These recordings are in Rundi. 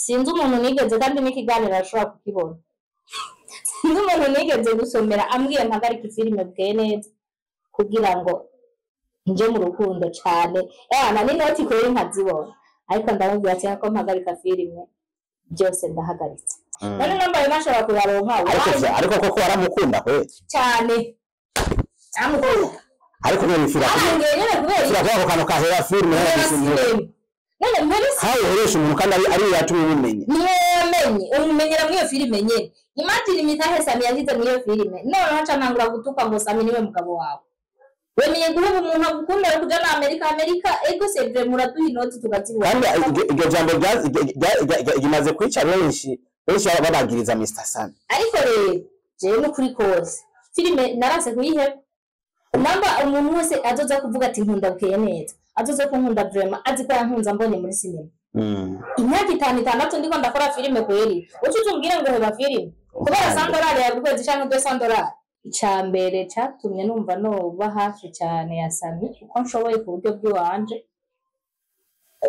Sinzi umuntu nigeze, kandi n'ikiganiro ashobora kukibona, sinzi umuntu nigeze gusomera ambwiye mpagarika ifilime Bukeye Neza kugira ngo nje mu rukundo cane. Ewana, n'inoti kweri nkazibona, ariko ndamubwira ati ko mpagarika filime byose ndahagaritse. None nambaye nashobora kuyaronka. Ariko why? Ariko koko waramukunda kweli? Cyane, amukunda. Ariko none bifira kuri Arangiye nyene kubera bifira kuri ako kantu kahera filime. Kubera filime. None muri Hawe uheresha umuntu kandi ari yatumye umumenya. Niwe wamenye, umumenyera muri iyo filime nyene. Imagine imitahe Sami yashyize muri iyo filime, noneho nca ntangura gutukwa ngo Sami niwe mugabo wawe. Wemeye guheba umuntu agukunda kuja na Amerika? Amerika, ego, c'est vrai, muraduha inoti tukazibona. Kandi iryo jambo rimaze kwica benshi, benshi babagiriza Mr Sami. Ariko rero jewe n'ukuri kose filime naranse kuyiheba. Namba umuntu wese azoza kuvuga ati nkunda Bukeye Neza, azoza kunkunda vraiment azi ko yankunze ambonye muri sinema. Imyaka 5, 6 ndiko ndakora filime kweri, uca utumbwire ngo heba filime kubera 100 dolari ya buri kwezi canke 200 dolari? Ica mbere catumye numva noba hafi cane ya Sami uko nshoboye ku buryo bw'iwanje,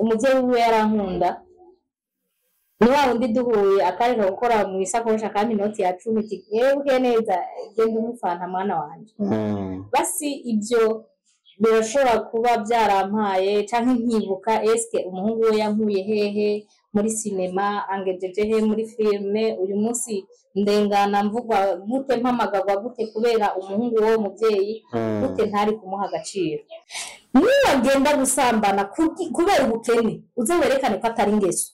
umuvyeyi wiwe yarankunda. Ni wa wundi duhuye akareka gukora mu isakoshi akandi inoti ya 10, ati yewe Bukeye Neza, genda umufanta mwana wanje. Basi ibyo birashobora kuba byarampaye, canke nkibuka eske umuhungu we yankuye hehe muri sinema, angejeje he muri filime, uyu munsi ndengana mvugwa gute, mpamagarwa gute kubera umuhungu w'uwo muvyeyi? Gute ntari kumuha agaciro? Niwagenda gusambana kubera ubukene, uze werekane ko atari ingeso.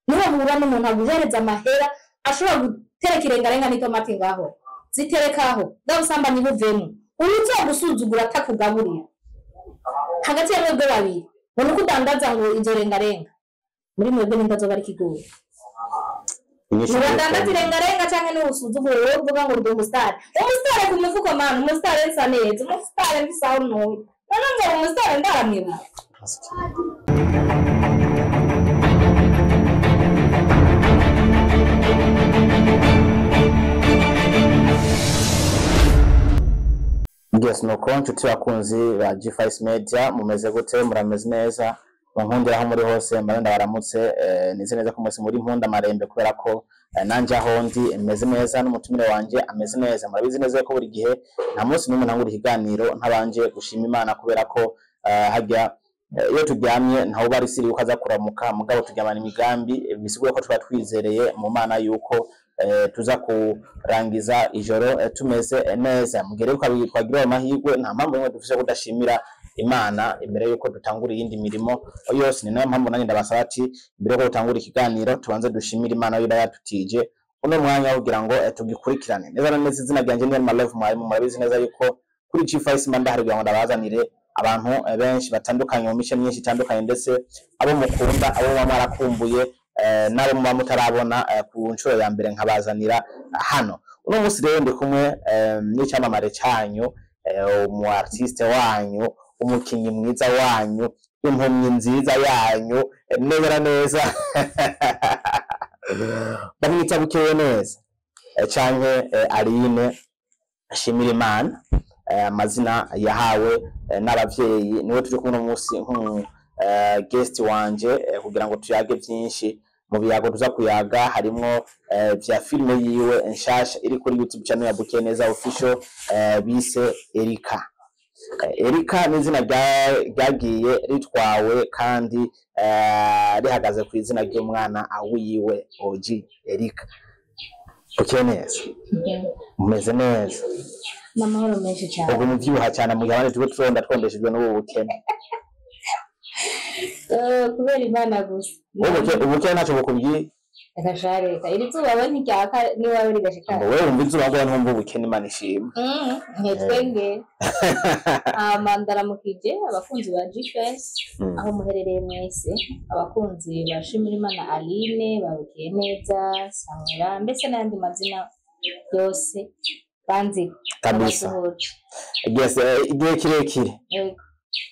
Niwahura n'umuntu aguhereza amahera, ashobora gutereka irengarenga n'itomati ngaho, ziterekaho, bwa busambanyi buvemo. Uzogusuzugura atakugaburira, hagati ya mwebwe babiri ngo nuko udandaza ngo izo rengarenga, muri mwebwe ninde azoba ari ikigori? Ntibadandaza irengarenga canke n'usuzugure wowe uvuga ngo ndi umusitari, umusitari ku mifuko mana, umusitari nsa neza, umusitari mfise aho ntuye, none nzoba umusitari ndaramwibara? Yes, nuko nshuti bakunzi ba G5 Media, mumeze gute? Murameze neza? Munkundira aho muri hose, mbaye ndabaramutse. Nize neza ko mwese muri nkunda marembe, kubera ko nanje aho ndi meze neza, n'umutumire wanje ameze neza. Murabizi neza ko buri gihe nta munsi n'umwe ntangura ikiganiro ntabanje gushima Imana, kubera ko harya iyo turyamye ntawe uba ari siri yuko aza kuramuka, mugabo turyamana imigambi, bisigura ko tuba twizereye mu Mana yuko tuza kurangiza ijoro tumeze neza. Mu gihe rero twagira ayo mahirwe, nta mpamvu n'imwe dufise kudashimira Imana imbere yuko dutangura iyindi mirimo yose. Ni nayo mpamvu nanjye ndabasaba ati mbere yuko dutangura ikiganiro tubanze dushimire Imana yo iba yatutije uno mwanya kugira ngo tugikurikirane neza na neza. Izina ryanjye ni Elma Love Mwarimu. Murabizi neza yuko kuri G5 mba ndahari kugira ngo ndabazanire abantu benshi batandukanye mu mice myinshi itandukanye, ndetse abo mukunda, abo muba mwarakumbuye, n'abo muba mutarabona ku nshuro ya mbere nkabazanira hano. Uno munsi rero ndi kumwe n'icyamamare cyanyu, umu artiste wanyu, umukinyi mwiza wanyu, impumyi nziza yanyu, neza na neza bamwita Bukeye Neza, canke Aline Ashimira Imana, amazina yahawe n'abavyeyi. Niwe turi kumwe uno munsi nk'umu guest wanje, kugira ngo tuyage vyinshi. Mu biyago tuza kuyaga harimwo vya filime yiwe nshasha iri kuri YouTube channel ya Bukeye Neza Official, bise Erika. Erika ni izina ryagiye ritwawe kandi rihagaze ku izina ry'umwana wiwe OG Erika. Bukeye Neza, mumeze neza? N'amahoro menshi cyane. Ubu muvyibuha cyane mu gihe abandi turiko turonda twondeshejwe n'ubu bukene. Kubera Imana gusa. Ubukene ntacyo bukubwiye? Reka sha, reka, iri zuba we ntiryaka n'iwawe rigashika. Ngo wewe wumva izuba, ngo ntumva ubukene. Imana ishimwe. Ntitwenge hama ndaramukije abakunzi ba GFS aho muherereye mwese, abakunzi ba Shimirimana Aline, babwiye neza Samura, ndetse n'ayandi mazina yose banzi. Kabisa. Ndabasuhuje. Yes, igihe kirekire. Yego.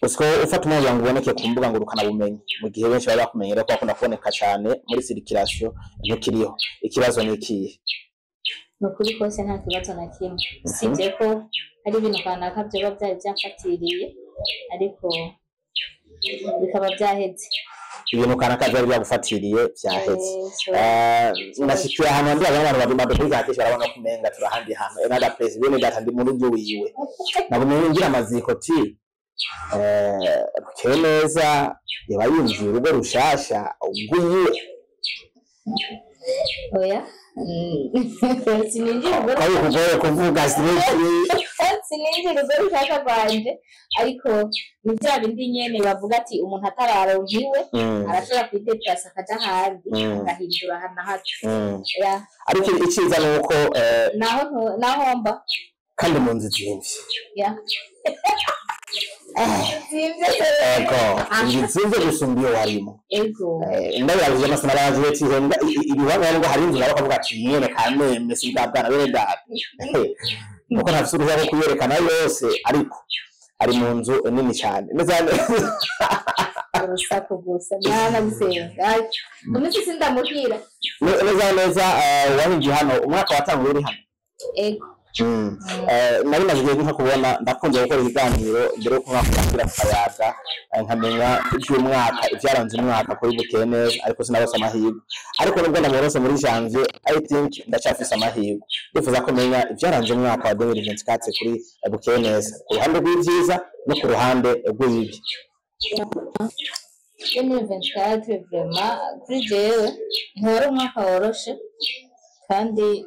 Usiko ufata umwanya ngo uboneke ku mbuga ngurukanabumenyi, mu gihe benshi bari bakumenyera ko bakunda kuboneka cyane muri circulation, ntukiriho. Ikibazo ni ikihe? Ni ukuri kose nta kibazo na kimwe, usibye ko hari ibintu kanaka byoba byari byamfatiriye, ariko Bikaba byaheze. Ibintu kanaka byari byagufatiriye byaheze. So, Ndashikiye ahantu ndi abantu babiri badukurikirana kenshi, barabona ko umenga turahandi hantu another place. Bene data, ndi mu rugo wiwe, nagumye ngira amaziko ti Bukeye Neza yaba yinjiye urugo rushasha rwiwe. Oya. Sininjira urugo. Ko bikugoye kuvuga sinzi. Sininjira urugo rushasha rwanje, ariko ni bya bindi nyene bavuga ati umuntu atararonka iwe arashobora kwideplasa akaja ahandi, agahindura aha na hato. Ya. Ariko icyiza ni uko naho naho mba kandi mu nzu zimvye. Ya, zimvye. Ego, inzu zimvye gusumba iyo warimo. Ego. Ndabirabije amasana baranje ati hembwa ibibanza ngo hari inzu nabo kavuga ati nyene kameme si bwa bwana bene data, kuko ntafise uruhushya rwo kuyerekana yose, ariko ari mu nzu nini cyane neza. Urusaku gusa mwana gusenga umunsi sindamubwira. Neza neza, wahinjiye hano umwaka watanguye uri hano? Ego. Nari maze igihe nka kubona ndakunze gukora ibiganiro mbere yo umwaka urangira, tukayaga, nkamenya iby'umwaka, ibyaranze umwaka kuri Bukeye Neza, ariko sinarose amahirwe. Ariko nubwo ndamurose muri janvier, I think ndacyafise amahirwe. Ndifuza ko menya ibyaranze umwaka wa 2024 kuri Bukeye Neza, ku ruhande rw'ibyiza no ku ruhande rw'ibibi. 2024 vraiment kuri jewe ntiwari umwaka woroshe, kandi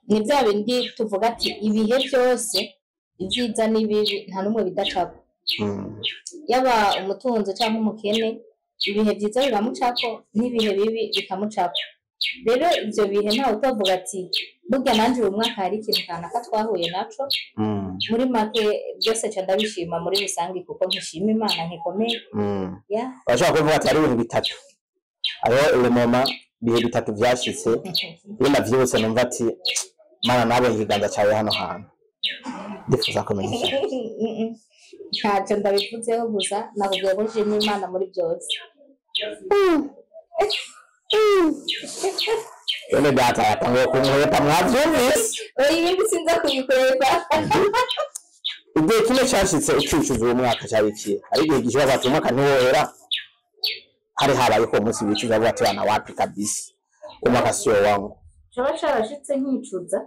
ni bya bindi tuvuga ati ibihe byose, ibyiza n'ibibi, nta n'umwe bidacako. Yaba umutunzi cyangwa umukene, ibihe byiza biramucako n'ibihe bibi bikamucako. Rero ibyo bihe ntawe utavuga ati burya nanjye uyu mwaka hari ikintu kanaka twahuye naco. Muri make byose nca ndabishima muri rusange, kuko nkishima Imana nkikomeye. Ya. Urashobora kuvuga ati hari ibintu bitatu, hariho le moment, ibihe bitatu vyashitse, iyo navyibutse numva ati Mana, nabonye ikiganza cyawe hano hantu. Ndifuza kumenya icyo. Ntacyo ndabivuzeho, gusa nakubwiye ko nshima Imana muri byose. Bene data yatanguye kunkweta, mwavyumvise? Oya, ibindi sinza kubikwega. Igihe kimwe cyashitse ukicuza uwo mwaka cyari ikihe? Hari igihe gishobora kuba umwaka ntiwohera, hari habaye ko uwo munsi wicuza avuga ati bana, wapi kabisa, umwaka siyo wangu. Coba carashitse nkicuza?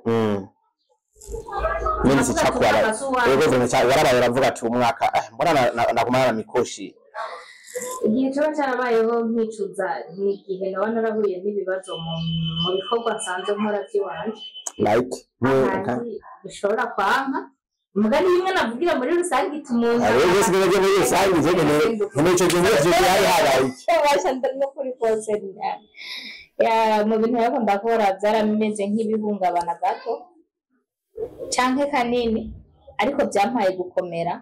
Mimi sichakuwa yego vile cha warabaye uravuga ati umwaka mbona nakumana na mikoshi. Igihe coba carabayeho nkicuza ni igihe naba narahuye n'ibibazo mu bikorwa nsanzwe nkora vy'iwanje. Like ahandi bishobora kwanka, umugani bimwe navugira muri rusange ituma umuntu Abo byose byo muri rusange je nyene ico gihe cyo hari habaye iki? Basha no kuri kose ya mu bintu ariko ndakora byarameze nk'ibihungabana gato canke kanini, ariko byampaye gukomera,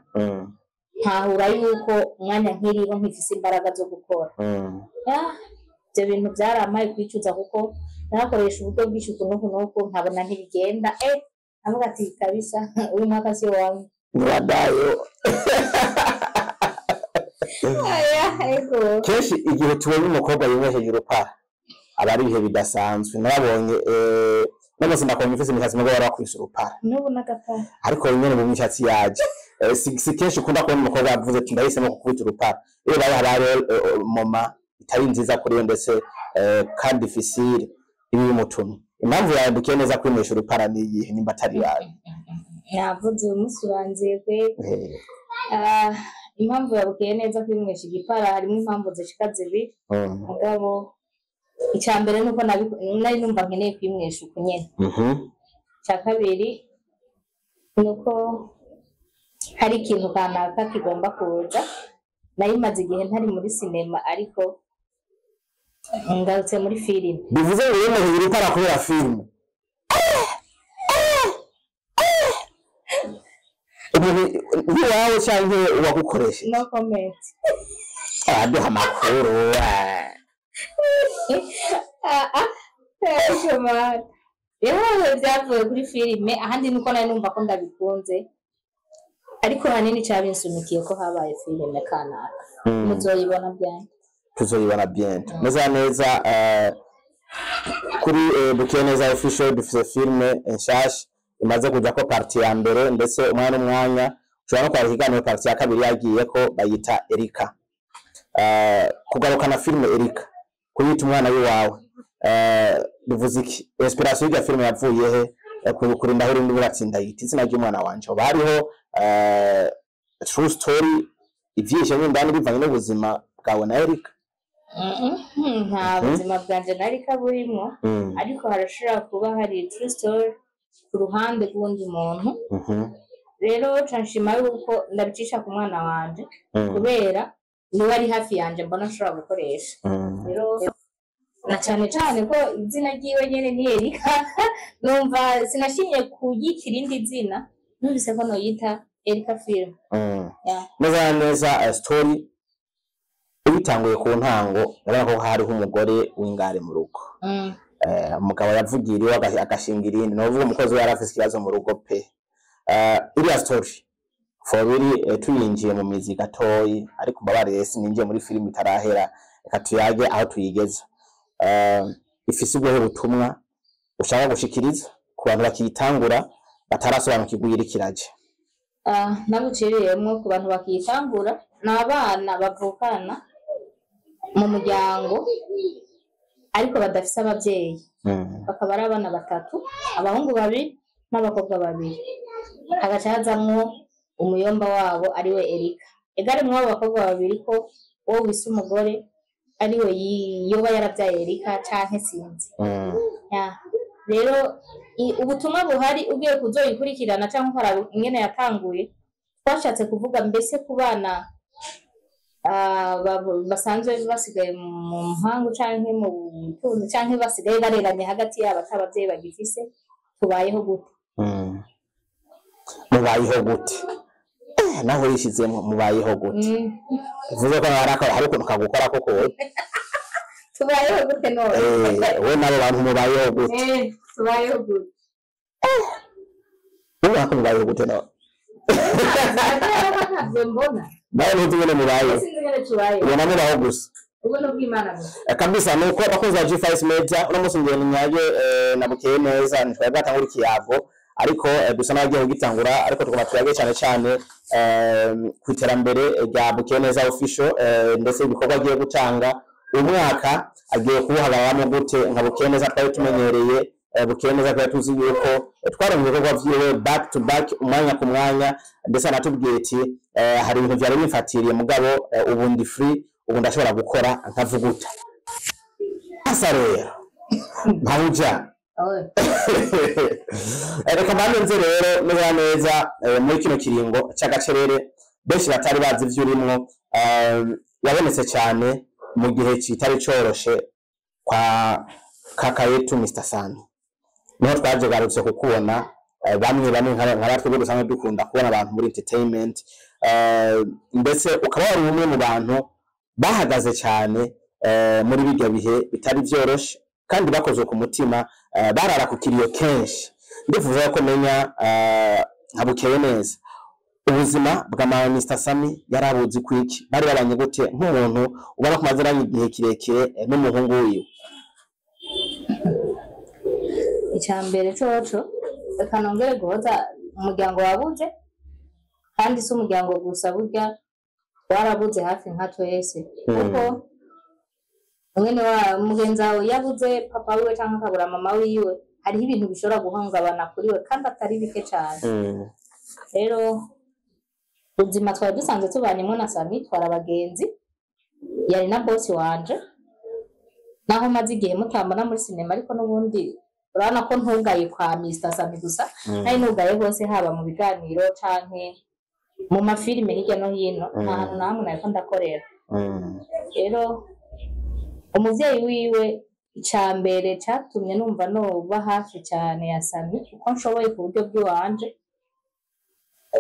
ntahura yuko umwanya nkiriho nkifise imbaraga zo gukora. Ya, ibyo bintu byarampaye kwicuza, kuko narakoresha uburyo bwinshi uku n'uku n'uku, nkabona ntibigenda, nkavuga ati kabisa uyu mwaka si wangu. Ntiwadayo. Aya, ego. Kenshi igihe tubonye umukobwa yimwesheje urupara aba ari ibihe bidasanzwe. Narabonye n'amase ndakubonye ufise imishatsi, mugabo wari wakubise urupara. N'ubu n'agapara. Ariko nyene mu mishatsi yaje. Si kenshi ukunda kubona umukobwa yavuze ati ndahisemo gukubita urupara. Iyo baye haba hariho moment itari nziza kuri we, ndetse kandi difficile ibi bimutumye. Impamvu yawe Bukeye Neza kwimwesha urupara ni iyihe, nimba atari yawe? Navuze uyu munsi uranziye kwe. Ah, impamvu yabukeye Neza kwimwesha igipara harimo impamvu zishika zibiri. Mugabo icya mbere nuko nari numva nkeneye kwimwesha uku nyene. Icya kabiri nuko hari ikintu kanaka kigomba kuza. Nari maze igihe ntari muri sinema, ariko ngarutse muri filime. Bivuze ngo yimwesheje urupara kubera filime. Umuntu iwawe canke uwagukoresheje? No comment. Araduha amakuru. Ah, ah, ariko man. Yewe, byavuye kuri filime, ahandi nuko nari numva ko ndabikunze, ariko hanini cabinsumikiye ko habaye filime kanaka. Muzoyibona byanjye. Tuzoyibona bientôt. Neza neza, kuri Bukeye Neza Official dufise filme nshasha imaze kuja ko partie ya mbere, ndetse umwanya n'umwanya. Ushobora no kwandika ikiganiro partie ya kabiri yagiye ko bayita Erika. Kugarukana filime Erika, kuyita umwana w'iwawe, bivuze iki? Inspiration y'irya filime yavuye he? Kurinda aho urindi buratsinda yita izina ry'umwana wanje, hoba hariho true story ivyishe n'indani bivanye n'ubuzima bwawe na Erika? Nta buzima bwanje na Erika burimwo, ariko harashobora kuba hari true story ku ruhande rw'uwundi muntu. Rero ca nshima yuko ndabicisha ku mwana wanje, kubera niwe ari hafi yanje mbona nshobora gukoresha. Rero na cane cane ko izina ryiwe nyene ni Erika, numva sinashimye kuyita irindi zina, numvise ko noyita Erika film. Yeah. Neza na neza, story uyitanguye ku ntango, urabona ko hariho umugore w'ingare mu rugo. Umugabo yavugira iwe agashinga irindi, novuga umukozi we yari afise ikibazo mu rugo pe. Iriya story for really, tuyinjiye mu mizi gatoyi, ariko mbabarire sininjiye muri filime itarahera, reka tuyage aho tuyigeza. Ifise ubuhe butumwa ushaka gushikiriza ku bantu bakiyitangura batarasobanukirwa iyo iriko iraja? Ah, nabucereyemwo, ku bantu bakiyitangura, ni abana bavukana mu muryango ariko badafise abavyeyi, bakaba ari abana batatu, abahungu babiri n'abakobwa babiri, hagaca hazamwo umuyomba wabo ariwe Erika. Egare mw'abo bakobwa babiri ko uwo wise umugore ariwe yoba yaravyaye Erika canke sinzi. Ya. Rero ubutumwa buhari, ugiye kuzoyikurikirana canke ukaraba ingene yatanguye, twashatse kuvuga mbese ku bana basanzwe basigaye mu mpangu canke mu butunzi canke basigaye bareranye hagati yabo ata abavyeyi bagifise, tubayeho gute? Mubayeho gute? Naho yishizemo mubayeho gute, bivuze ko hari ukuntu kagukora koko wowe. Tubayeho gute none? We n'abo bantu mubayeho gute? Tubayeho gute? Ubona ko mubayeho gute none? Ntabyo mbona. Nawe ntuzi ingene mubayeho? Sinzi ingene tubayeho. Ubona mubaho gusa. Ubwo bw'Imana gusa. Kabisa nuko abakozi ba G5 Media, uno munsi ngendo nyage nabukeye neza, ntitwari bwatangura ikiyago, ariko dusa n'abagiye kugitangura, ariko tugomba tuyage cyane cyane ku iterambere rya Bukeye Neza Official, ndetse ibikorwa agiye gutanga umwaka agiye kuwuhagararamo gute nka Bukeye Neza twari tumenyereye. Bukeye Neza twari tuzi yuko twaronye ibikorwa vyiwe back to back, umwanya ku mwanya, ndetse anatubwiye ati hari ibintu vyari bimfatiriye, mugabo ubu ndi free, ubu ndashobora gukora nkavuguta. Asa rero mpawuja. Oye. Reka mbanze nze rero neza neza muri kino kiringo c'agacerere benshi batari bazi ivyo urimwo. Yabonetse cyane mu gihe kitari coroshe kwa kaka yetu Mr Sani, niho twaje garutse kukubona. Bamwe bamwe nka twebwe dusanzwe dukunda kubona abantu muri entertainment, ndetse ukaba wari umwe mu bantu bahagaze cyane muri bijya bihe bitari vyoroshe kandi bakozwe ku mutima, barara ku kiriyo kenshi. Ndifuza ko menya nka Bukeye Neza, ubuzima bwa mama Mr Sami yarabuzi kwiki, bari babanye gute nk'umuntu ubona ko maziranye igihe kirekire n'umuhungu wiwe? Icya mbere coco, reka nongere guhoza umuryango wabuze, kandi si umuryango gusa, burya warabuze hafi nka twese, kuko mwene wa mugenzi wawe yabuze papa wiwe cyangwa akabura mama wiwe, hariho ibintu bishobora guhungabana kuri we kandi atari bike cyane. Rero ubuzima twari dusanzwe tubanyemo na Sami, twari abagenzi, yari na bosi wanje. Naho maze igihe mutambona muri sinema, ariko n'ubundi urabona ko ntugaye kwa Mr Sami gusa, nari nugaye hose, haba mu biganiro canke mu mafilime hirya no hino, nta hantu na hamwe nariko ndakorera. Rero umuvyeyi wiwe, ica mbere catumye numva noba hafi cyane ya Sami uko nshoboye ku buryo bw'iwanje,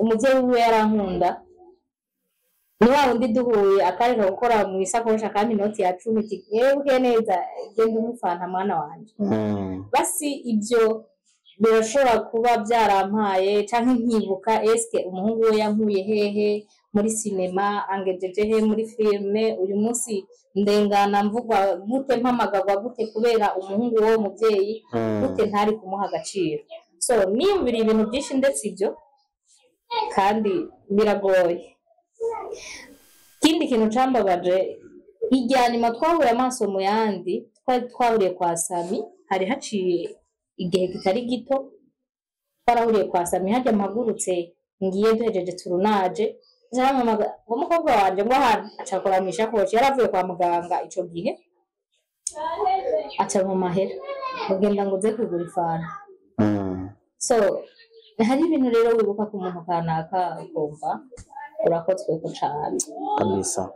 umuvyeyi wiwe yarankunda. Ni wa wundi duhuye akareka gukora mu isakoshi akampa inoti ya 10, ati: "Yewe neza, genda umufanta mwana wanje." Basi ibyo birashobora kuba byarampaye, canke nkibuka eske umuhungu we yankuye hehe muri sinema, angejeje he muri filime, uyu munsi ndengana mvugwa gute, mpamagagwa gute kubera umuhungu w'uwo muvyeyi, gute ntari kumuha agaciro? So niyumvira ibintu byinshi, ndetse ibyo Kandi biragoye. Ikindi kintu cambabaje, irya nyuma twahuye amaso mu yandi, twari twahuriye kwa Sami, hari haciye igihe kitari gito. Twarahuriye kwa Sami harya, mpagurutse ngiye, duhejeje turunaje, arampamagara ngo: "Mukobwa wanje," ngo ahantu acakora mw'ishakoshi, yaravuye kwa muganga ico gihe, aca mu mahera ngo: "Genda," ngo "uze kugura ifanta." So hari ibintu rero wibuka ku muntu kanaka ukumva urakozweko cane.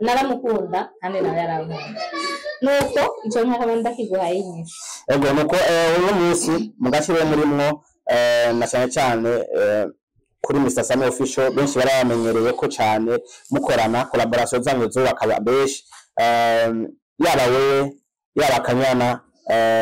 Naramukunda kandi nawe yarankunda, nuko ico nkakaba ndakiguhaye inyishu. Ego, nuko uno munsi mu gace rero murimwo, na cyane cyane kuri Mr Sami Official, benshi barabamenyereye ko cyane mukorana collaboration zanyu zubaka benshi, yaba wewe, yaba Kanyana,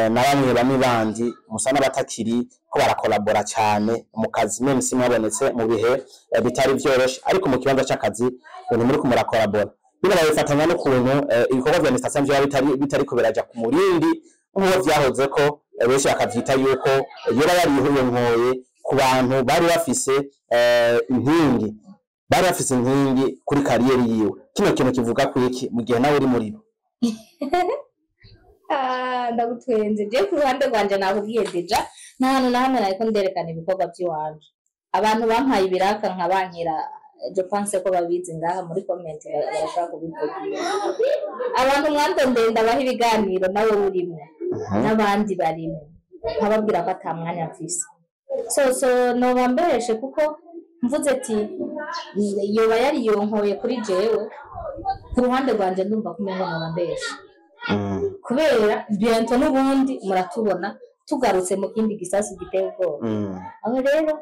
na bamwe bamwe bandi musa n'abatakiri ko barakolabora cyane mu kazi, même si mwabonetse mu bihe bitari vyoroshe, ariko mu kibanza c'akazi ibintu muri ko murakolabora bino babifatanya n'ukuntu ibikorwa vya Mr Sami vyaba bitariko biraja ku murindi nk'uko vyahoze ko, benshi bakavyita yuko yoba yarihuyonkoye ku bantu bari bafise inkingi, bari bafise inkingi kuri carrière yiwe. Kino kintu kivuga ku iki mu gihe nawe uri muri bo? Ah, ndagutwenze. Je ku ruhande rwanje nakubwiye déjà, nta hantu na hamwe nariko nderekana ibikorwa vy'iwanje. Abantu bampaye ibiraka nkabankira, je pense ko babizi ngaha muri comment, barashobora kubivuga. Abantu mwandondeye ndabaha ibiganiro, nawe urimwo n'abandi barimwo, nkababwira ko ata mwanya mfise. So noba mbeshe, kuko mvuze ati yoba yariyonkoye kuri jewe, ku ruhande rwanje ndumva ko umengo noba mbeshe, kubera bientôt n'ubundi muratubona tugarutse mu kindi gisasu giteye ubwoba. Aho rero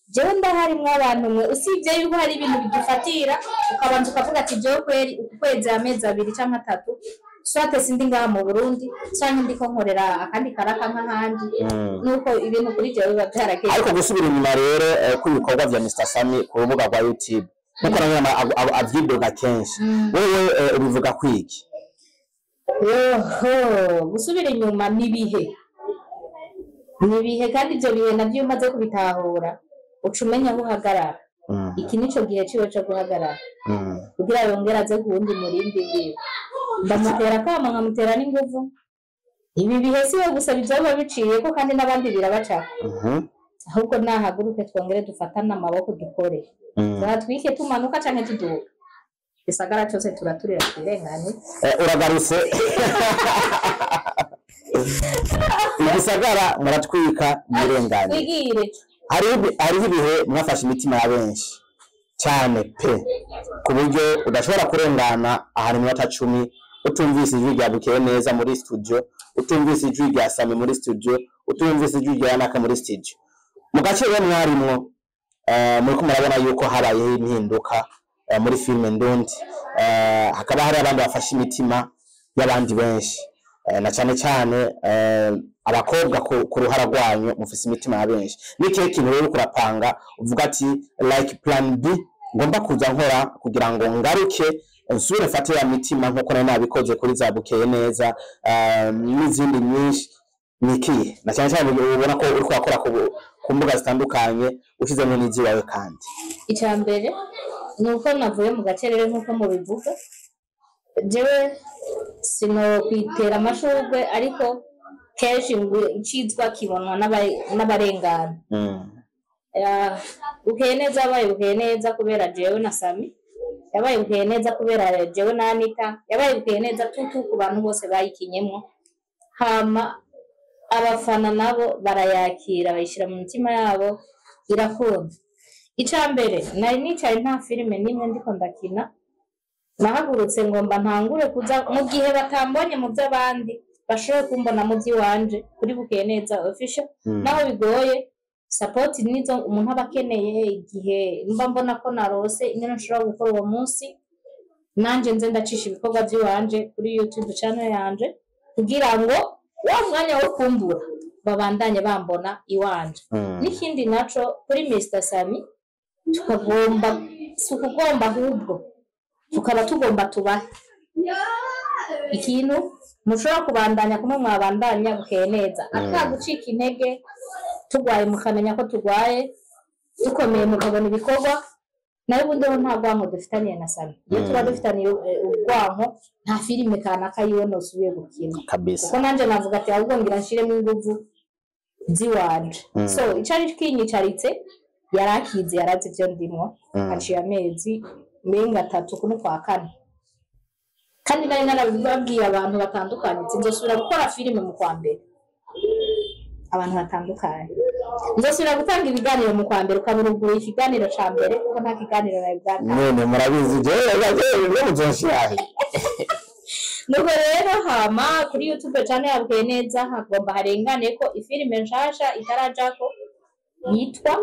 jewe ndahari mw'abantu mwe, usibye yuko hari ibintu bidufatira, ukabanza ukavuga ati: "Jewe kweri uku kwezi, amezi 2 canke 3, soit sindi ngaha mu Burundi, canke ndiko nkorera akandi karaka nk'ahandi." Nuko ibintu kuri jewe biba vyarakeye. Ariko gusubira inyuma rero ku bikorwa vya Mr Sami ku rubuga rwa YouTube, nkuko nawe avyidoga kenshi, wewe ubivuga kwiki? Yoho, gusubira inyuma ni ibihe, ni ibihe, kandi ivyo bihe navyo iyo umaze kubitahura uca umenya aho uhagarara. Iki nico gihe ciwe co guhagarara kugira yongere aze ku wundi murindi wiwe. Ndamutera akamo, nkamutera n'inguvu. Ibi bihe si we gusa bizoba biciyeko, kandi n'abandi birabacako. Ahubwo nahaguruke, twongere dufatane amaboko, dukore, tuhatwike, tumanuka canke tuduga, gisagara cose turaturira twirengane. Uragarutse, igisagara muratwika mwirengane. Twigire. Hariho ibihe mwafashe imitima ya benshi cyane pe, ku buryo udashobora kurengana ahantu iminota 10 utumvise ijwi rya Bukeye neza muri studio, utumvise ijwi rya Sami muri studio, utumvise ijwi rya Naka muri studio. Mu gace rero mwarimwo, muriko murabona yuko habayeho impinduka muri filime ndundi, hakaba hari abandi bafashe imitima y'abandi benshi, na cyane cyane abakobwa. Ku ruhara rwanyu mufise imitima ya benshi, ni ikihe kintu rero uriko urapanga uvuga ati like plan B ngomba kuza nkora kugira ngo ngaruke nsubire mfate ya mitima nkuko nari nabikoze kuri za Bukeye neza n'izindi nyinshi? Ni ikihe, na cyane cyane ubona ko uriko urakora ku mbuga zitandukanye ushizemo n'iziwawe kandi? Icya mbere ni uko navuye mu gacerere nk'uko mubivuga. Jewe sinokwitera amashurwe, ariko kenshi ngo icizwa kibonwa n'abarengana. Bukeye neza yabaye Bukeye neza kubera jewe na Sami, yabaye Bukeye neza kubera jewe na Anita, yabaye Bukeye neza tutu ku bantu bose bayikinyemwo. Hama abafana nabo barayakira, bayishyira mu mitima yabo, irakunda. Icya mbere, nari nicaye nta filime n'imwe ndiko ndakina. Nahagurutse ngomba ntangure kuza mu gihe batambonye mu by'abandi, bashobore kumbona mu by'iwanje kuri Bukeye neza Official. Naho bigoye, support nizo umuntu aba akeneye. Igihe mba mbona ko narose ingene nshobora gukora uwo munsi, nanje nze ndacisha ibikorwa by'iwanje kuri YouTube channel yanje, kugira ngo wa mwanya wo kumbura babandanye bambona iwanje. N'ikindi naco, kuri Mr Sami, tukagomba, si ukugomba, ahubwo tukaba tugomba tubahe ikintu mushobora kubandanya kumwe mwabandanya Bukeye neza, ata gucika intege. Tugwaye mukamenya ko tugwaye, dukomeye mukabona ibikorwa. Nawe ubundi ho nta rwanko dufitaniye na Sami. Iyo tuba dufitaniye urwanko, nta filime kanaka yiwe nosubiye gukina, Kabisa. kuko nanje navuga ati ahubwo ngira nshiremo inguvu ziwanje. So icari kinyicaritse yarakize, yarazi ivyo ndimwo. Haciye amezi menga 3 kuno kwa kane, kandi nari narabibabwiye abantu batandukanye ati nzosubira gukora filime mu kwa mbere. Abantu batandukanye, nzosubira gutanga ibiganiro mu kwa mbere, ukabura uguye ikiganiro ca mbere, kuko nta kiganiro nari bwatange. None murabizi, jewe muzonshirahe? Nuko rero hama kuri YouTube channel ya Bukeye Neza hagomba harengane ko ifilime nshasha itarajako yitwa,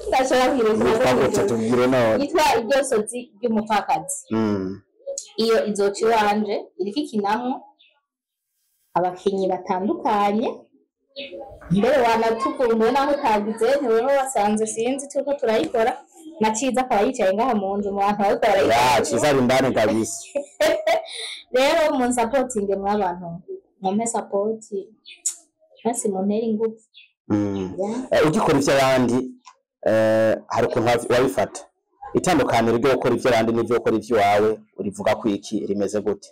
ndashobora Yitwa gute? Tubwire none. Yitwa Iryosozi ry'Umupfakazi. Iyo izoca iwanje iriko ikinamwo abakinyi batandukanye. Mbere wanatuvumbuye naho utagize ntiwewe wasanze, sinzi, turiko turayikora na Ciza akaba yicaye ngaha mu nzu mu bantu bariko barayikora. Ya, Ciza ari indani kabisa. Rero munsapotinge mw'abantu, mumpe support, mwese muntere ingufu. Yeah. Ugikora ivy'abandi, hari ukuntu wabifata. Itandukaniro ryo gukora ivy'abandi n'ivyo gukora ivy'iwawe urivuga ko iki rimeze gute?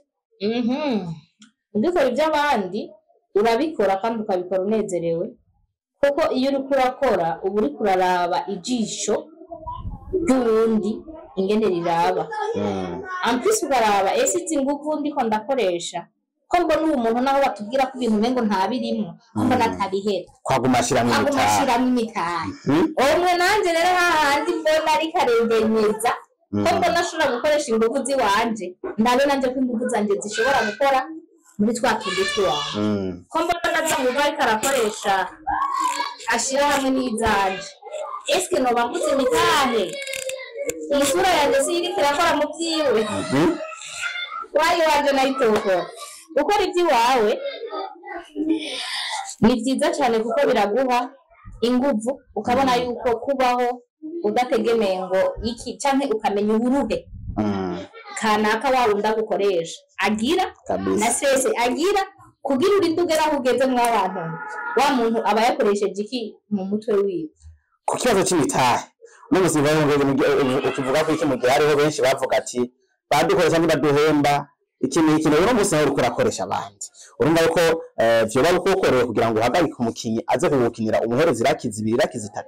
Ugikora iby'abandi urabikora kandi ukabikora unezerewe, kuko iyo uriko urakora uba uriko uraraba ijisho ry'uwundi ingene riraba. En plus ukaraba ese izi nguvu ndiko ndakoresha, ko mbona uwo muntu naho batubwira ko ibintu umengo ntabirimwo, ko mbona atabihera, Kwaguma ashiramwo aguma imitahe. ashiramwo imitahe. Umwe nanje rero hahandi mbona ariko arengenyeza, ko mbona ashobora gukoresha inguvu ziwanje, ndabe nanje ko inguvu zanje zishobora gukora muri twa tundi twawe, ko mbona naza nguvu ariko arakoresha ashira hamwe n'izanje, eske noba mvuze imitahe, iyi sura yanje si iriko irakora mu vyiwe? Wayi wanje nayitokora. Gukora iby'iwawe ni byiza cyane, kuko biraguha inguvu, ukabona yuko kubaho udategemeye ngo iki canke, ukamenya uburuhe kanaka wa wundi agukoresha agira na stress agira kugira urinde ugere aho ugeze. Mw'abantu, wa muntu aba yakoresheje iki mu mutwe wiwe? Ku kibazo c'imitahe, uno musi ukivuga ko iki, mu gihe hariho benshi bavuga ati badukoresha ntibaduhemba iki n'iki, uno musi nawe uriko urakoresha abandi, urumva yuko vyoba bikukoroheye kugira ngo uhagarike umukinyi aze kugukinira, umuhereza iraki 2, iraki 3?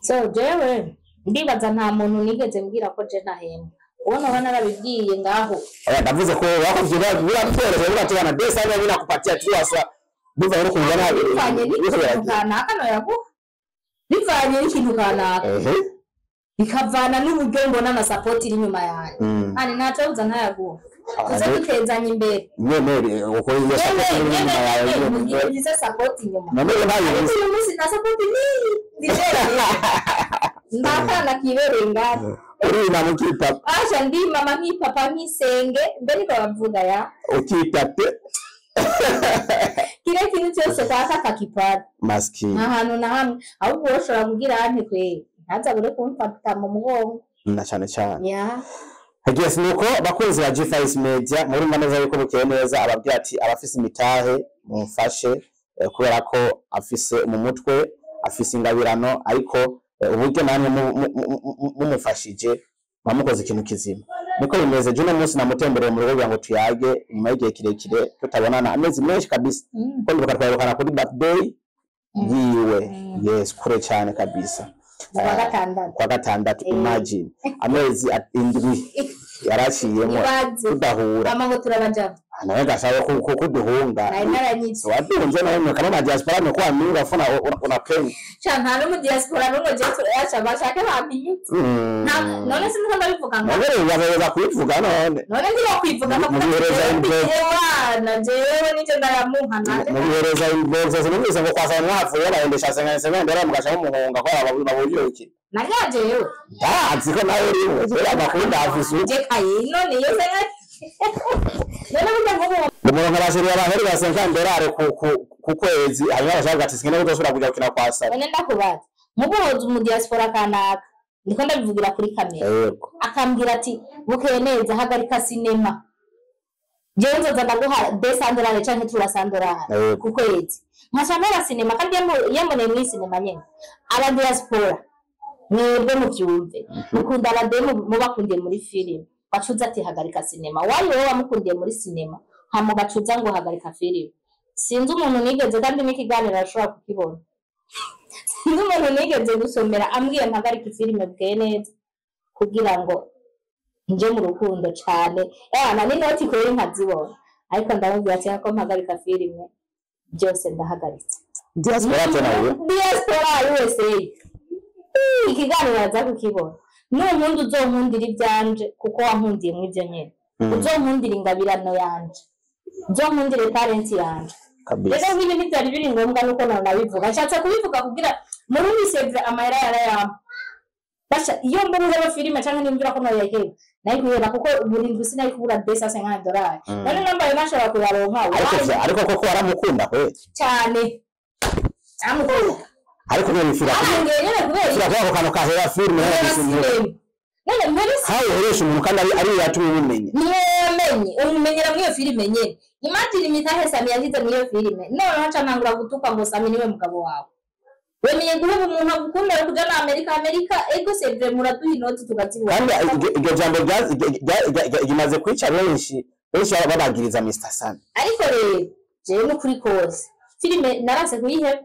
So jewe ndibaza nta muntu nigeze mbwira ko je ntahembwa. Uwo noba narabibwiye ngaho. Oya, ndavuze ko wako vyoba birakoroheye, biratubana desa niba binakupatia tu asa biva rero kungana. Bivanye n'ikintu kanaka noyaguha, bivanye n'ikintu kanaka, bikavana n'uburyo mbona na support iri inyuma yanjye. Kandi ntacobuza ntayaguha, tuze dutezanye imbere. Nyene uko iyo nyene support iri nyene inyuma yawe. Nyene mugihe ngize support inyuma. None Ariko ntayo. Uyu munsi na support ni ndibereye, nta kibereye ngaho. Uri na mukipapa. Asha, ndi mama nk'ipapa nk'isenge, mbe niko bavuga ya. Ukitate. Kile kintu cyose kwaka kakipata. Maskini. Nta hantu na hamwe, ahubwo wowe ushobora kugira ante kwe ntazabure kumfata mu mugongo. Na cane cane. Ya. Yes, nuko bakunzi ba G5 Media, murumva neza yuko Bukeye Neza ababwira ati abafise imitahe mumfashe, kubera ko afise mu mutwe, afise ingabirano, ariko uburyo namwe mumufashije mwamukoze ikintu kizima. Niko bimeze. Juno munsi namutembereye mu rugo kugira ngo tuyage nyuma y'igihe kirekire tutabonana, amezi menshi kabisa, ko ndibuka twaherukana kuri birthday yiwe. Yes, kure cyane kabisa. Mu kwa gatandatu. Kwa gatandatu. Imagine amezi 7 yaraciyemo Ibaze. tudahura. Mama ngo turabajana. Nawe gasaba kuduhunga. Nari naranyitse. Wadunze nawe kama ma diaspora amekuwa mingi, afu una peni. Sha, nta no mu diaspora n'umwe je turasha bashake bampinyutse. None siniko ndabivuga ngo None rero baza kubivuga none. None ntibakwivuga Mu bihereza inbox. Ewana, jewe nicyo ndayamuha nanje. Mu bihereza inbox, sinumvise ngo kwasa mwavuye bahendesha senga senga ndera mugasha muhunga ko baburiye iki. Nanga jewe. Ndazi ko nawe urimo, jewe amakuru ndafise. Je kayi none iyo se none burya nk'ubu Umurongo abashiri abaheri basenga ndorare ku kwezi, hanyuma bashaka ati singene kudashobora kuja gukina kwa saba. None ndakubaza, mubuhoza umu diaspora kanaka, ndiko ndabivugira kuri kamera, Yego. akambwira ati Bukeye Neza, hagarika sinema. Jewe nzoza ndaguha $200 canke $300 ku kwezi, nkaca mpera sinema. Kandi yamboneye muri sinema nyene. Aba diaspora mwebwe muvyumve, mukunda abademu mubakundiye muri filime, bacuza ati hagarika sinema. Wayi wowe wamukundiye muri sinema, hama ugacuza ngo hagarika filime. Sinzi umuntu nigeze, kandi n'ikiganiro ashobora kukibona, sinzi umuntu nigeze gusomera ambwiye mpagarika filime bwe neza kugira ngo nje mu rukundo cane. Ewana n'inoti kweri nkazibona, ariko ndamubwira ati ko mpagarika filime byose ndahagaritse. Diaspora tena huyo. Diaspora USA ikiganiro aza kukibona. Nunkunda uzonkundira ivyanje kuko wankundiye mw'ivyo nyene, uzonkundira ingabirano yanje, uzonkundire talent yanje. Kabisa. Rero nk'ibi ntivyari biri ngombwa nuko nonabivuga, nshatse kubivuga kugira murundi sevre amahera yarayampa. Basha iyo mbona filime canke nimvira ko noyaheba nari kuyiheba, kuko buri ndwi sinari kubura $250. None nambaye nashobora kuyaronka. Ariko ariko koko waramukunda kweli? Cyane, namukunda. Ariko none fira arangeye nyene kubera fira kwa kantu kahera filime kubera sinema. Sinema none muri Hawe uheresha umuntu kandi ari yatumye umumenya. Niwe umumenyera muri iyo filime nyene. Imagine imitahe Sami yagize muri iyo filime, noneho nca ntangura gutukwa ngo Sami niwe mugabo wawe. Wemeye guheba umuntu agukundira kuja na Amerika. Amerika ego sevre muraduha inoti tukazibona. Kandi iryo jambo rimaze kwica benshi, benshi babagiriza Mr Sami. Ariko rero jewe n'ukuri kose filime naranse kuyiheba.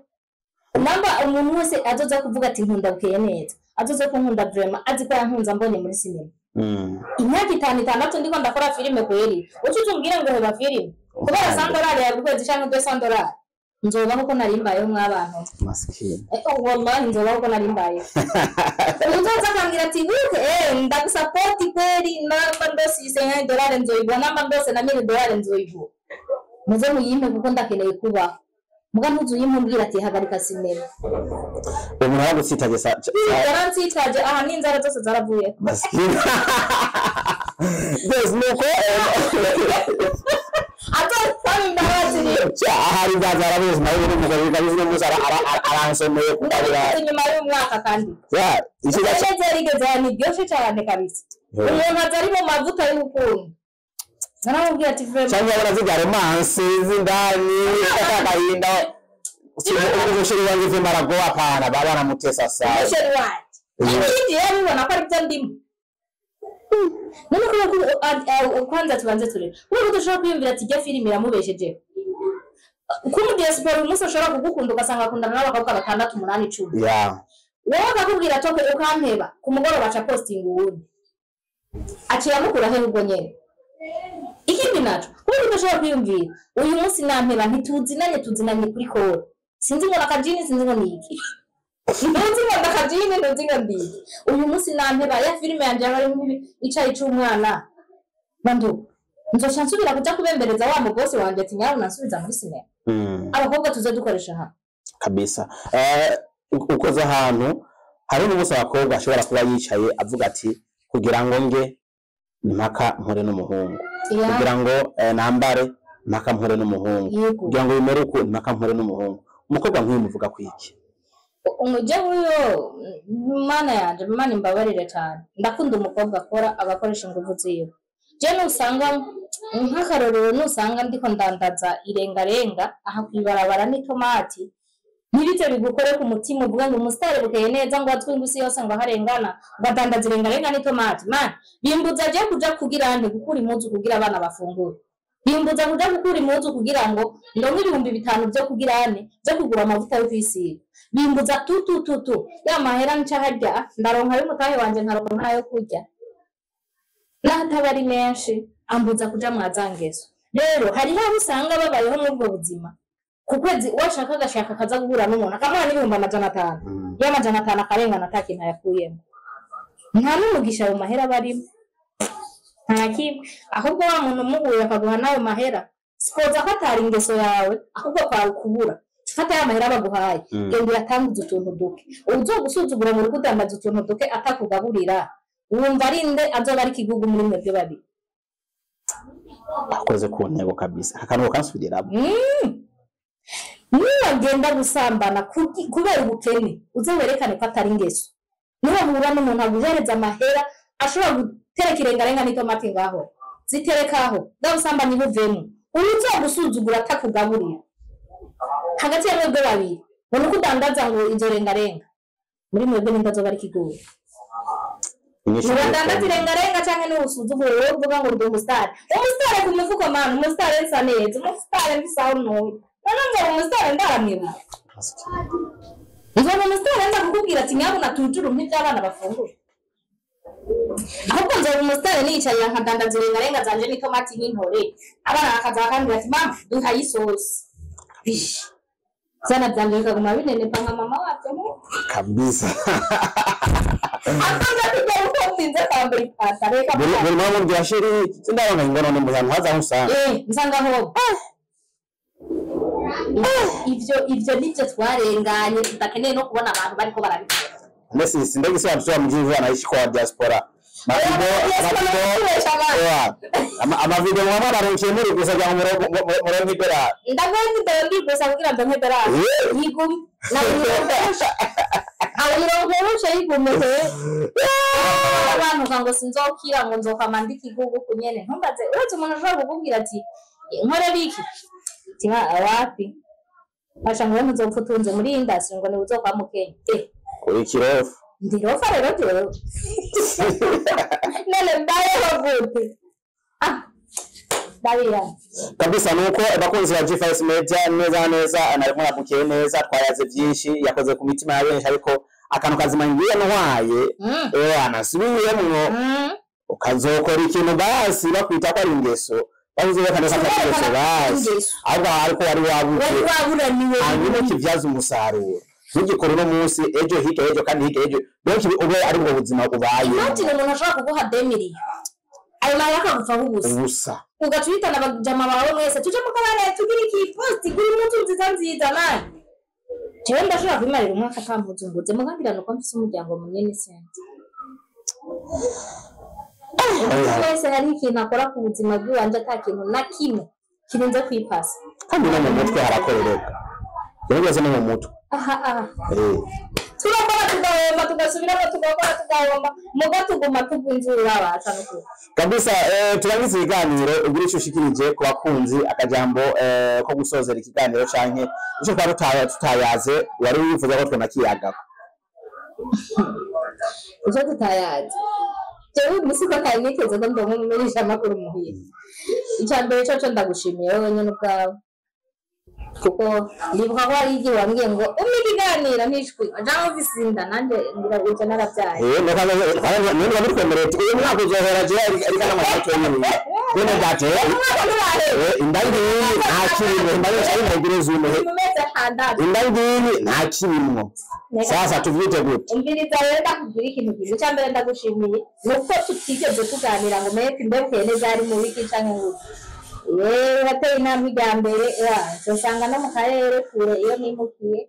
Namba umuntu wese azoza kuvuga ati nkunda Bukeye neza, azoza kunkunda vraiment azi ko yankunze ambonye muri sinema. Imyaka 5 6 ndiko ndakora filime kweri, uca uzumbwira ngo heba filime kubera $100 ya kwezi canke $200, nzobaho ko nari mbayeho mw'abantu. Maskini. Wallahi nzobaho ko nari mbayeho. Uzoza akambwira ati wike ndagusapoti kweri, namba ndose iyi $50 nzoyigura, namba ndose na $1000 nzoyigura, muze muyimpe kuko ndakeneye kubaho. Muga ntuzuyimpe umbwira ati hagarika sinema. Umuntu aragutsitaje Yaransitaje aha n'inzara zose zaravuye. Maskini. Yes, nuko Azosaba imbabazi rero. Ahari nzaza arabizi nawe n'umugabo kabisa n'umunsi aransomeye kugarura. Inyuma y'umwaka kandi. Ya, ikiza Neza yarigeze aha ntiryoshe cyane kabisa. Umuntu aza ari mu mavuta y'urukundo. Naramubwiye ati vraiment. Cyangwa baraziga romance z'indani agahinda. Umusheri wanjye vema aragowa hapana, baba anamutesa sana. Umusheri wanjye. Ikindi rero ubona ko ari byo ndimo. None kubera ko kwanza tubanze turebe. Kubera ko udashobora kwiyumvira ati ijya filime iramubeshejeho. Kuko mu diaspora umunsi ashobora kugukunda ugasanga akundana n'abakobwa 6 8 10. Wowe akakubwira ati okay ukampeba, ku mugoroba aca posting uwundi. Aciye amukura he ubwo nyene. Ikindi naco, kubera udashobora kwiyumvira, uyu munsi nampeba ntituzinanye, tuzinanye kuri koro. Sinzi ngo nakajini, sinzi ngo niki. Ntuzi ngo ndakajini, ntuzi ngo ndiki. Uyu munsi nampeba ya filime yanje yaba ari nk'ibi icayi c'umwana. Bandu, nzoca nsubira kuja kubembereza wa mugosi wanje ati nyawe unansubiza muri sinema. Abakobwa tuze dukoresha hano. Kabisa. Ukoze ahantu hari n'umunsi abakobwa ashobora kuba yicaye avuga ati kugira ngo nge mpaka mpure n'umuhungu. Kugira ngo nambare mpaka mpure n'umuhungu. Kugira ngo bimere uku mpaka mpure n'umuhungu. Umukobwa nk'uyu muvuga kwiki? Umujye huyo mana yanje, mana imbabarire cyane. Ndakunda umukobwa akora agakoresha ingufu ziwe. Je nusanga nk'akarorero nusanga ndiko ndandaza irengarenga aha kwibarabara n'itomati, ntibite bigukore ku mutima uvuga ngo umusitari Bukeye neza ngo atwe ingusi yose ngo aharengana ngo adandaza irengarenga n'itomati. Man, bimbuza je kuja kugira nte gukura impuzu kugira abana bafungure. Bimbuza kuja gukura impuzu kugira ngo ndonke 5000 byo kugira ane byo kugura amavuta yo kwisiga. Bimbuza tu tu tu tu ya mahera nca harya ndaronka y'umutahe wanje nkaronka ayo kurya. N'ahataba ari menshi ambuza kuja mwazangezo. Rero hariho abo usanga babayeho muri ubwo buzima. Ku kwezi uwashaka agashaka akaza guhura n'umuntu akamuha n'500,000. Ya 500 akarengana ata kintu ayakuyemo. Nta n'umugisha mu mahera barimo. Nta kimwe. Ahubwo wa muntu umuhuye akaguha n'ayo mahera, sikoza ko atari ingeso yawe, ahubwo kwawe kubura. Fata ya mahera baguhaye, genda uratanguza utuntu duke. Uzogusuzugura mu rugo udandaza utuntu duke atakugaburira, wumva ari nde azoba ari ikigugu muri mwebwe babiri? Akoze ku ntego kabisa. Akantu kansubiramo. Niwagenda gusambana kubera ubukene, uze werekane ko atari ingeso. Niwahura n'umuntu aguhereza amahera ashobora gutereka irengarenga n'itomati ngaho, Ziterekaho bwa busambanyi buvemo. Uzogusuzugura atakugaburira hagati ya mwebwe babiri, ngo nuko udandaza ngo izo rengarenga muri mwebwe ninda azoba ari ikigori. Nubadandaza irengarenga canke n'usuzugure wowe uvuga ngo ndi umusitari, umusitari ku mufuko mana, umusitari nsa neza, umusitari mfise aho ntuye. None nzoba umusitari ndaramwibara? Nzoba umusitari nza kukubwira ati nyabuna tujure umpe ibyo abana bafungura? Ahubwo nzoba umusitari niyicarira nkadandaza irengarenga zanje n'itomati n'intore, abana bakaza bakambwira ati mama, duhaye isosi. Bish, vyana vyanje bikaguma binenepa nka mama wavyo nk'uko. Kabisa. Akanza kujya uko nzinze kwambara ipantaro reka. Buri mpamvu mbwira chéri sindabona ngo none mu hantu haza aho usanga. Nsanga ho ivyo nivyo twarenganye, tudakeneye no kubona abantu bariko barabikora. Mbese sindagisobanukirwa mu gihugu anaishi kwa diaspora. Kubesha abantu. Amavideo mwaba mwararunkiye muri gusa kugira ngo muronke idolari. Ndaguha video ndi gusa kugira ngo mpedorari yigume nawironkerusha yigume he. Abantu ngo sinzokira ngo nzokama ndi kigugu kunyene. Ntumbaze, uretse umuntu ashobora kukubwira ati nkorera iki, ati wapi basha ngo ntuzopfa utunze muri iyi industry, ngo niwe uzokwa mu Kenya. Uri kirofu. Ndirofa rero jewe, none mbayeho gute? Ah, ndabiya. Kabisa, nuko abakunzi ba G5 Media, neza neza narimo nabukiye neza, twayaze byinshi, yakoze ku mitima ya benshi, ariko akantu kazima ngiye ntwaye anasubiyemwo ukazokora ikintu basi bakwita ko ari ingeso, bavuze bakanesa ko ari ingeso basi. Ingeso. Ahubwo ariko wari wabuze. Wari waburaniwe. Hanyuma kibyaza umusaruro, ntugikore uno munsi, ejo, hirya ejo, kandi hirya ejo, donc ube ari ubwo buzima ubaye. Imagine umuntu ashobora kuguha 2 millions, ayo mahera akagupfaho ubusa. Ubusa. Ugaca uhitana abajama bawe mwese, tuje mu kabare tugire iki post, gura impuzu nziza nziza. Mani, jewe ndashobora kwimarira umwaka ata mpuzu nguze, mugambira nuko mfise umuryango munini sente. Umuntu wese hari ikintu akora ku buzima bw'iwanje, ata kintu na kimwe kirinze kwipasa. Kandi no mu mutwe harakorereka, rero byose ni mu mutwe. Aha aha. Turakora tugahomba, tugasubiramo, tugakora tugahomba, muga tuguma tugwinzura baca no Kabisa, turangiza ikiganiro, ugira icyo ushikirije ku bakunzi, akajambo ko gusozera ikiganiro, canke ico twaba tutayaze wari wifuza ko twonakiyagako. Icyo tutayazi, jewe uyu munsi ko ntari niteze ko ndonka umumenyesha amakuru muhira. Icya mbere coco, ndagushimiye wowe nyene ubwawe, kuko ndibuka ko hari igihe wambwiye ngo umpe ikiganiro ntishwi canke ufise inda, nanje ngira ivyo narabyaye. Niba bitwemereye uyu mwaka uzohera jewe ariko n'amashato nyine bene data. Umwaka nturahera. Inda ngiyi nta kirimwo, inda ngiyi ntagira izume. Mu mezi 6. Inda ngiyi nta kirimwo, sasa tuvyite gute? Umviriza rero, ndakubwira ikintu kimwe. Icya mbere ndagushimiye ni uko tutigeze tuganira ngo mete mbebukeye neza ari mu wiki canke ngo yewe wateye intambwe ijya mbere usanga no mu karere kure iyo nimukiye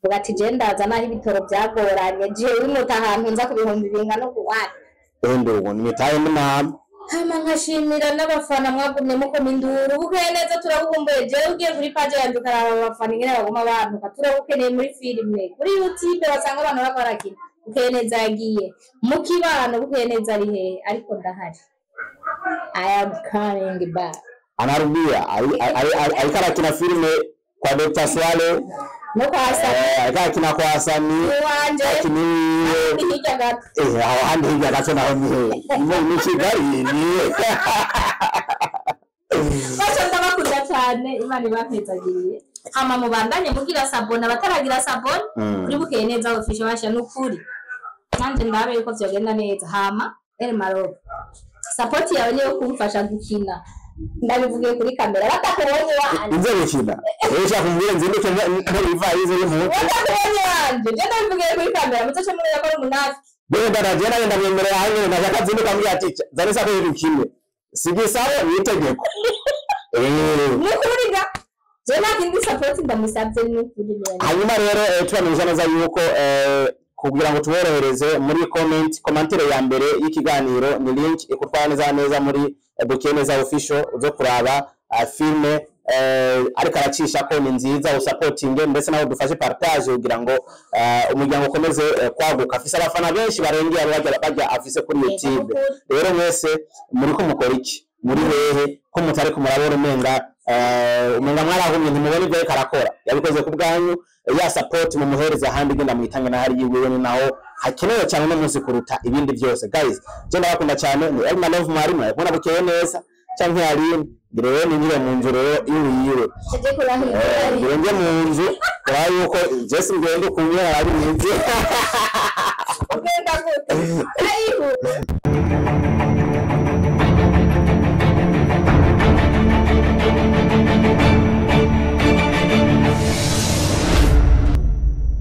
uvuga ati je ndaza naho ibitoro byagoranye, jewe imuta ahantu nza ku bihumbi bingana uku wani. Ndugu nimitaye n'inama. Hama nkashimira n'abafana mwagumye mukoma induru, bukeye neza turagukumbuye. Jewe ugiye kuri page yanjye ukaraba abafana ingene baguma bantuka, turagukeneye muri filime, kuri YouTube basanga abantu bariko barakina, bukeye neza yagiye mu kibano, bukeye neza ari hehe? Ariko ndahari, I am coming back. Anarudia, ariko arakina filime kwa Dr. Swale. No kwa Hasani. Ariko arakina kwa Hasani. Iwanje. Akina iwiwe. Ni hirya gato. Aho handi hirya gato naho ni he? Ni Kigali ni Baca ndabakunda cyane, Imana ibampezagiriye. Hama mubandanye mugira s'abonner, abataragira s'abonner kuri Bukeye Neza Official, basha n'ukuri nanjye ndabe yuko vyogenda neza. Hama El Maroc, support yawe niyo kumfasha gukina, ndabivugiye kuri kamera batakubonye wanje. Nze gukina ushaka kumbwira nzinduke ntore ivarisi y'impuzu. Batakubonye wanje, je ndabivugiye kuri kamera, muzoce mureba ko ari umunafiki. Bene dada, nawe ndamwemerera hamwe ndashaka zinduka mbwira ati zane sako dukine, sigisabo ni itegeko. Ni ukuri ga, je nta kindi support ndamusabye, ni ukuri. Hanyuma rero tubamenyesha neza yuko kugira ngo tuborohereze, muri comment, commentaire ya mbere y'ikiganiro ni link ikutwara neza neza muri Bukeye Neza Official, uzo kuraba filme. ariko aracisha ko ni nziza, usupportinge, ndetse nawe dufashe partage kugira ngo umuryango ukomeze kwaguka. Afise abafana benshi barengeye abo bajya afise kuri YouTube. Rero mwese muriko mukora iki? Muri hehe ko mutariko murabona? Umenga mwarahumye, ntimubona ibyo ariko arakora. Yabikoze ku bwanyu. Ya support mumuhereza ahandi, genda muyitange na hari yiwe, ni naho hakenewe cyane uno munsi kuruta ibindi byose. Guys, je ndabakunda cyane. Ni Elma Love, mwari mwari Bukeye Neza canke Aline. Rero ninjire mu nzu rero iwe yiwe. Tujye kurahira. Ngire nje mu nzu uraba yuko Jesse ngende kumwe arabizi. Ugenda gute? Ayihu.